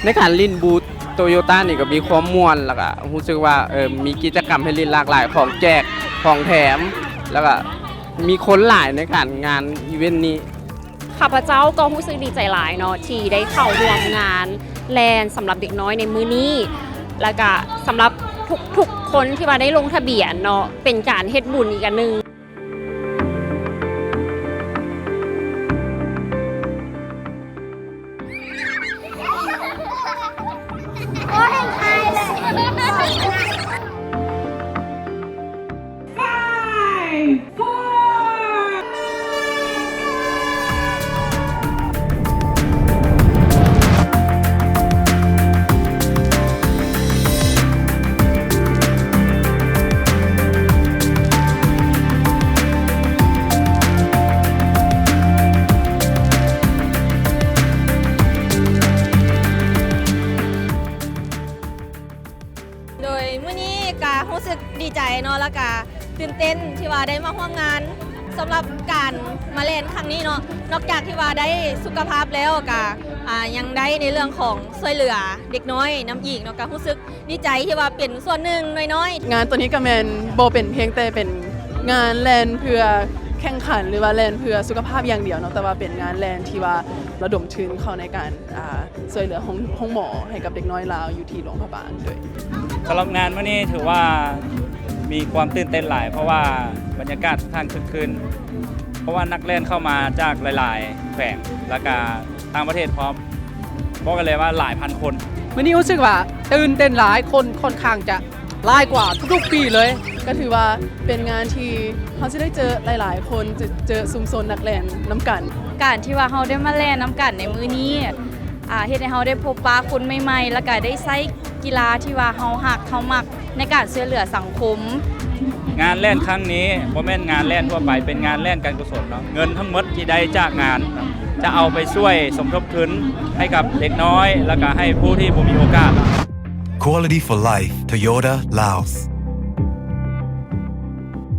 ໃນການຫຼິ້ນບູດໂຕໂຍຕ້ານີ້ກໍມີຄວາມມ່ວນ ແລ້ວກໍຮູ້ສຶກວ່າ ເອີ ມີກິດຈະກຳໃຫ້ຫຼິ້ນຫຼາກຫຼາຍ ຂອງແຈກ ຂອງແຖມ ແລ້ວກໍມີຄົນຫຼາຍໃນການ ງານອີເວັນນີ້. ຂ້າພະເຈົ້າກໍຮູ້ສຶກດີໃຈຫຼາຍເນາະ ທີ່ໄດ້ເຂົ້າຮ່ວມງານແລ່ນສຳລັບເດັກນ້ອຍໃນມື້ນີ້ ແລ້ວກະສຳລັບທຸກໆຄົນທີ່ວ່າໄດ້ລົງທະບຽນເນາະ ເປັນການເຮັດບຸນອີກອັນໜຶ່ງ. Five, four. ໂດຍມື້ນີ້ກະຮູ້ສຶກດີໃຈເນາະ ແລ້ວກະຕື່ນເຕັ້ນທີ່ວ່າໄດ້ມາຮ່ວມງານ ສຳລັບການມາແລ່ນຄັ້ງນີ້ເນາະ ນອກຈາກທີ່ວ່າໄດ້ສຸຂະພາບແລ້ວ ກະ ອ່າ ຍັງໄດ້ໃນເລື່ອງຂອງຊ່ວຍເຫຼືອເດັກນ້ອຍນຳອີກເນາະ ກະຮູ້ສຶກດີໃຈທີ່ວ່າເປັນສ່ວນໜຶ່ງນ້ອຍໆ. ງານໂຕນີ້ກະແມ່ນບໍ່ເປັນພຽງແຕ່ເປັນງານແລ່ນເພື່ອແຂ່ງຂັນ ຫຼືວ່າແລ່ນເພື່ອສຸຂະພາບຢ່າງດຽວເນາະ ແຕ່ວ່າເປັນງານແລ່ນທີ່ວ່າລະດົມທຶນເຂົ້າໃນການ ອ່າ ຊ່ວຍເຫຼືອໂຮງ ໂຮງໝໍໃຫ້ກັບເດັກນ້ອຍລາວຢູ່ທີ່ຫຼວງພະບາງໂດຍ. ສຳລັບງານມື້ນີ້ຖືວ່າມີຄວາມຕື່ນເຕັ້ນຫຼາຍ ເພາະວ່າບັນຍາກາດຂ້ອນຂ້າງຄຶກຄື້ນ ເພາະວ່ານັກແລ່ນເຂົ້າມາຈາກຫຼາຍໆແຂວງ ແລ້ວກະຕ່າງປະເທດພ້ອມ ບອກໄດ້ເລີຍວ່າຫຼາຍພັນຄົນ. ມື້ນີ້ຮູ້ສຶກວ່າຕື່ນເຕັ້ນຫຼາຍ ຄົນຂ້ອນຂ້າງຈະ ຫຼາຍກວ່າທຸກໆປີເລີຍ ກໍຖືວ່າເປັນງານທີ່ເຮົາຊິໄດ້ເຈີຫຼາຍໆຄົນ ຈະເຈີຊຸມຊົນນັກແລ່ນນຳກັນ. ການທີ່ວ່າເຮົາໄດ້ມາແລ່ນນຳກັນໃນມື້ນີ້ ອາ ເຮັດໃຫ້ເຮົາໄດ້ພົບປະຄົນໃໝ່ໆ ແລ້ວກະໄດ້ໃຊ້ກິລາທີ່ວ່າເຮົາຮັກເຮົາມັກໃນການຊ່ວຍເຫຼືອສັງຄົມ. ງານແລ່ນຄັ້ງນີ້ບໍ່ແມ່ນງານແລ່ນທົ່ວໄປ ເປັນງານແລ່ນການກຸສົນເນາະ ເງິນທັງໝົດທີ່ໄດ້ຈາກງານ ຈະເອົາໄປຊ່ວຍສົມທົບທຶນໃຫ້ກັບເດັກນ້ອຍ ແລ້ວກະໃຫ້ຜູ້ທີ່ບໍ່ມີໂອກາດ. Quality for life Toyota Laos.